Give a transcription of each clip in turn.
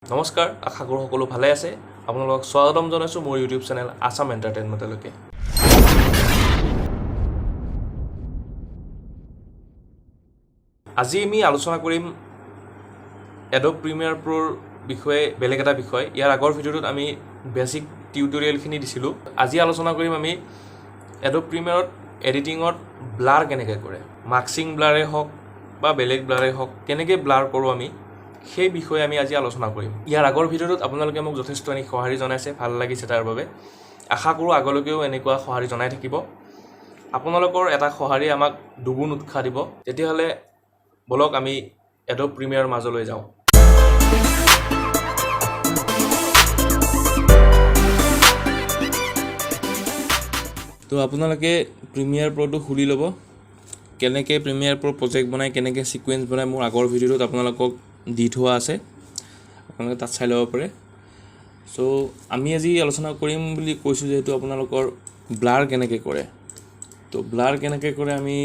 নমস্কাৰ, আশা কৰোঁ সকলো ভালে আছে। আপোনালোকক স্বাগতম জনাইছোঁ মোৰ ইউটিউব চেনেল আছাম এণ্টাৰটেইনমেণ্টলৈকে। আজি আমি আলোচনা কৰিম এডব প্ৰিমিয়াৰ প্ৰোৰ বিষয়ে, বেলেগ এটা বিষয়। ইয়াৰ আগৰ ভিডিঅ'টোত আমি বেছিক টিউটৰিয়েলখিনি দিছিলোঁ। আজি আলোচনা কৰিম আমি এডব প্ৰিমিয়াৰত এডিটিঙত ব্লাৰ কেনেকৈ কৰে, মাস্কিং ব্লাৰে হওক বা বেলেগ ব্লাৰে হওক, কেনেকৈ ব্লাৰ কৰোঁ আমি, সেই বিষয়ে আমি আজি আলোচনা কৰিম। ইয়াৰ আগৰ ভিডিঅ'টোত আপোনালোকে মোক যথেষ্টখিনি সঁহাৰি জনাইছে, ভাল লাগিছে তাৰ বাবে। আশা কৰোঁ আগলৈকেও এনেকুৱা সঁহাৰি জনাই থাকিব। আপোনালোকৰ এটা সঁহাৰি আমাক দুগুণ উৎসাহ দিব। তেতিয়াহ'লে ব'লক, আমি এডব প্ৰিমিয়াৰৰ মাজলৈ যাওঁ। তো আপোনালোকে প্ৰিমিয়াৰ প্ৰ'টো খুলি ল'ব। কেনেকৈ প্ৰিমিয়াৰ প্ৰ' প্ৰজেক্ট বনায়, কেনেকৈ ছিকুৱেঞ্চ বনায়, মোৰ আগৰ ভিডিঅ'টোত আপোনালোকক দি থোৱা আছে, আপোনালোকে তাত চাই ল'ব পাৰে। চ' আমি আজি আলোচনা কৰিম বুলি কৈছোঁ যিহেতু আপোনালোকৰ ব্লাৰ কেনেকৈ কৰে। তো ব্লাৰ কেনেকৈ কৰে আমি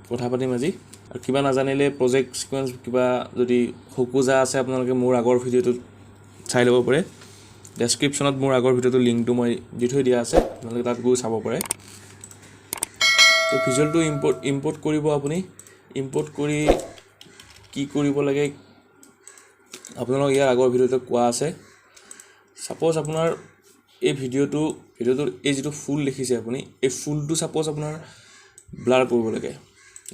কথা পাতিম আজি। আৰু কিবা নাজানিলে, প্ৰজেক্ট ছিকুৱেঞ্চ কিবা যদি খোকোজা আছে, আপোনালোকে মোৰ আগৰ ভিডিঅ'টোত চাই ল'ব পাৰে। ডেছক্ৰিপশ্যনত মোৰ আগৰ ভিডিঅ'টোৰ লিংকটো মই দি থৈ দিয়া আছে, আপোনালোকে তাত গৈ চাব পাৰে। তো ভিজুৱেলটো ইম্পৰ্ট কৰিব আপুনি। ইম্পৰ্ট কৰি কি কৰিব লাগে, আপোনালোক ইয়াৰ আগৰ ভিডিঅ'টোত কোৱা আছে। ছাপ'জ আপোনাৰ এই ভিডিঅ'টোৰ এই যিটো ফুল দেখিছে আপুনি, এই ফুলটো ছাপ'জ আপোনাৰ ব্লাৰ কৰিব লাগে।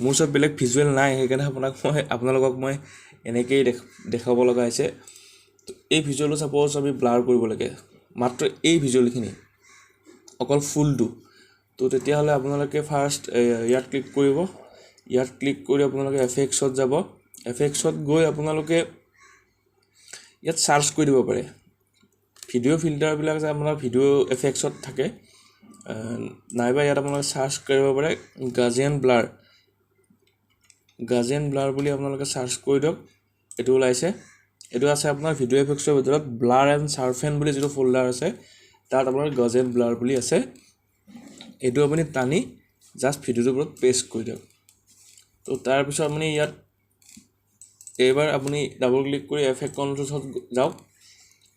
মোৰ ওচৰত বেলেগ ভিজুৱেল নাই, সেইকাৰণে আপোনালোকক মই এনেকৈয়ে দেখাব লগা হৈছে। তো এই ভিজুৱেলটো ছাপ'জ আমি ব্লাৰ কৰিব লাগে, মাত্ৰ এই ভিজুৱেলখিনি, অকল ফুলটো। তো তেতিয়াহ'লে আপোনালোকে ফাৰ্ষ্ট ইয়াত ক্লিক কৰিব। ইয়াত ক্লিক কৰি আপোনালোকে এফেক্টছত যাব। এফেক্টছত গৈ আপোনালোকে ইয়াত চাৰ্চ কৰি দিব পাৰে। ভিডিঅ' ফিল্টাৰবিলাক যে আপোনাৰ ভিডিঅ' এফেক্টছত থাকে, নাইবা ইয়াত আপোনালোকে চাৰ্চ কৰিব পাৰে গাজিয়ান ব্লাৰ। গাজিয়ান ব্লাৰ বুলি আপোনালোকে চাৰ্চ কৰি দিয়ক, এইটো ওলাইছে। এইটো আছে আপোনাৰ ভিডিঅ' এফেক্টছৰ ভিতৰত ব্লাৰ এণ্ড চাৰ্ফেন বুলি যিটো ফ'ল্ডাৰ আছে, তাত আপোনাৰ গাজিয়ান ব্লাৰ বুলি আছে। এইটো আপুনি টানি জাষ্ট ভিডিঅ'টোৰ ওপৰত পেষ্ট কৰি দিয়ক। তো তাৰপিছত আপুনি ইয়াত এইবাৰ আপুনি ডাবল ক্লিক কৰি এফেক্ট কণ্ট্ৰলছত যাওক।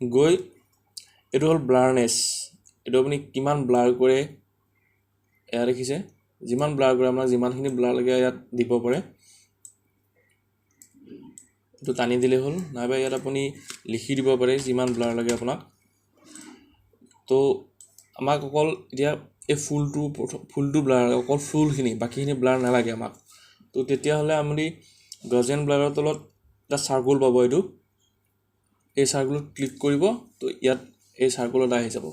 গৈ এইটো হ'ল ব্লাৰনেছ, এইটো আপুনি কিমান ব্লাৰ কৰে এয়া দেখিছে। যিমান ব্লাৰ কৰে, আপোনাক যিমানখিনি ব্লাৰ লাগে ইয়াত দিব পাৰে। এইটো টানি দিলেই হ'ল, নাইবা ইয়াত আপুনি লিখি দিব পাৰে যিমান ব্লাৰ লাগে আপোনাক। তো আমাক অকল এতিয়া এই ফুলটো ব্লাৰ লাগে, অকল ফুলখিনি, বাকীখিনি ব্লাৰ নালাগে আমাক। তো তেতিয়াহ'লে আপুনি গজেন ব্লাৰৰ তলত এটা চাৰ্কুল পাব, এই চাৰ্কুলত ক্লিক কৰিব। তো ইয়াত এই চাৰ্কুলত আহি যাব।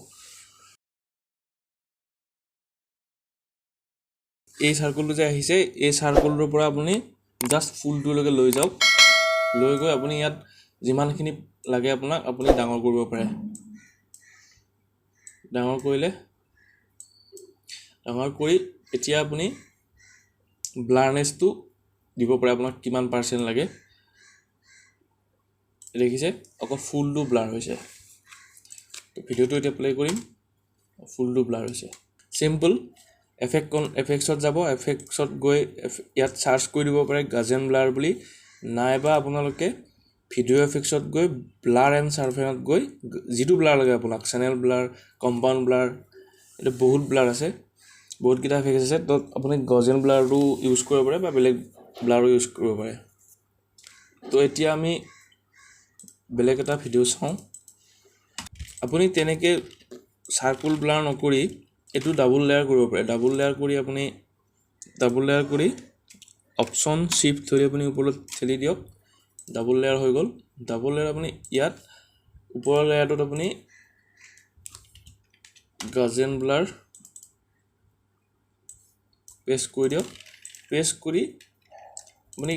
এই চাৰ্কুলটো যে আহিছে, এই চাৰ্কুলটোৰ পৰা আপুনি জাষ্ট ফুলটোলৈকে লৈ যাওক। লৈ গৈ আপুনি ইয়াত যিমানখিনি লাগে আপোনাক, আপুনি ডাঙৰ কৰিব পাৰে। ডাঙৰ কৰি এতিয়া আপুনি ব্লাৰনেছটো দিব পাৰে, আপোনাক কিমান পাৰ্চেণ্ট লাগে। দেখিছে, অকল ফুলটো ব্লাৰ হৈছে। তো ভিডিঅ'টো এতিয়া প্লে কৰিম, ফুলটো ব্লাৰ হৈছে। চিম্পল। এফেক্টছত যাব, এফেক্টছত গৈ ইয়াত চাৰ্চ কৰি দিব পাৰে গাজেন ব্লাৰ বুলি, নাইবা আপোনালোকে ভিডিঅ' এফেক্টছত গৈ ব্লাৰ এণ্ড চাৰ্ফেনত গৈ যিটো ব্লাৰ লাগে আপোনাক, চেনেল ব্লাৰ, কম্পাউণ্ড ব্লাৰ, এইটো বহুত ব্লাৰ আছে, বহুতকেইটা এফেক্ট আছে। তো আপুনি গজেন ব্লাৰটো ইউজ কৰিব পাৰে বা বেলেগ ব্লাৰো ইউজ কৰিব পাৰে। তো এতিয়া আমি বেলেগ এটা ভিডিঅ' চাওঁ। আপুনি তেনেকৈ চাৰ্কুল ব্লাৰ নকৰি এইটো ডাবুল লেয়াৰ কৰিব পাৰে। ডাবুল লেয়াৰ কৰি আপুনি ডাবুল লেয়াৰ কৰি অপশ্যন শ্বিফ্ট ধৰি আপুনি ওপৰত ঠেলি দিয়ক, ডাবুল লেয়াৰ হৈ গ'ল। ডাবুল লেয়াৰ আপুনি ইয়াত ওপৰৰ লেয়াৰটোত আপুনি গাজেন ব্লাৰ পেষ্ট কৰি দিয়ক। পেষ্ট কৰি আপুনি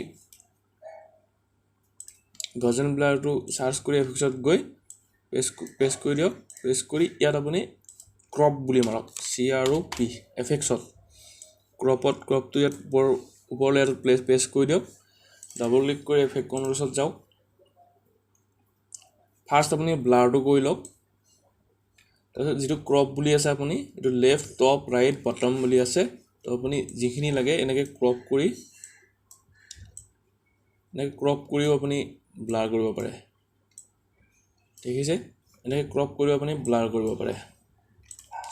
গজেন ব্লাৰটো চাৰ্চ কৰি এফেক্টছত গৈ পেষ্ট কৰি দিয়ক। পেষ্ট কৰি ইয়াত আপুনি ক্ৰপ বুলি মাৰক, চি আৰ অ' পি, এফেক্টছত ক্ৰপটো ইয়াত ওপৰ লেয়াৰটোত পেষ্ট কৰি দিয়ক। ডাবল ক্লিক কৰি এফেক্ট কণ্ট্ৰলছত যাওক। ফাৰ্ষ্ট আপুনি ব্লাৰটো কৰি লওক। তাৰপিছত যিটো ক্ৰপ বুলি আছে, আপুনি এইটো লেফ্ট, টপ, ৰাইট, বটম বুলি আছে। তো আপুনি যিখিনি লাগে এনেকৈ ক্ৰপ কৰিও আপুনি ব্লাৰ কৰিব পাৰে। দেখিছে, এনেকৈ ক্ৰপ কৰি আপুনি ব্লাৰ কৰিব পাৰে।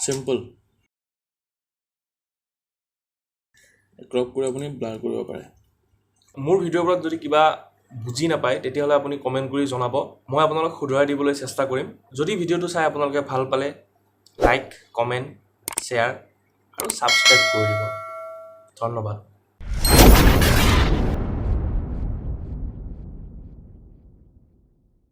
চিম্পল, ক্ৰপ কৰি আপুনি ব্লাৰ কৰিব পাৰে। মোৰ ভিডিঅ'বোৰত যদি কিবা বুজি নাপায়, তেতিয়াহ'লে আপুনি কমেণ্ট কৰি জনাব, মই আপোনালোক শুধৰাই দিবলৈ চেষ্টা কৰিম। যদি ভিডিঅ'টো চাই আপোনালোকে ভাল পালে, লাইক, কমেণ্ট, শ্বেয়াৰ আৰু ছাবস্ক্ৰাইব কৰি দিব। ধন্যবাদ।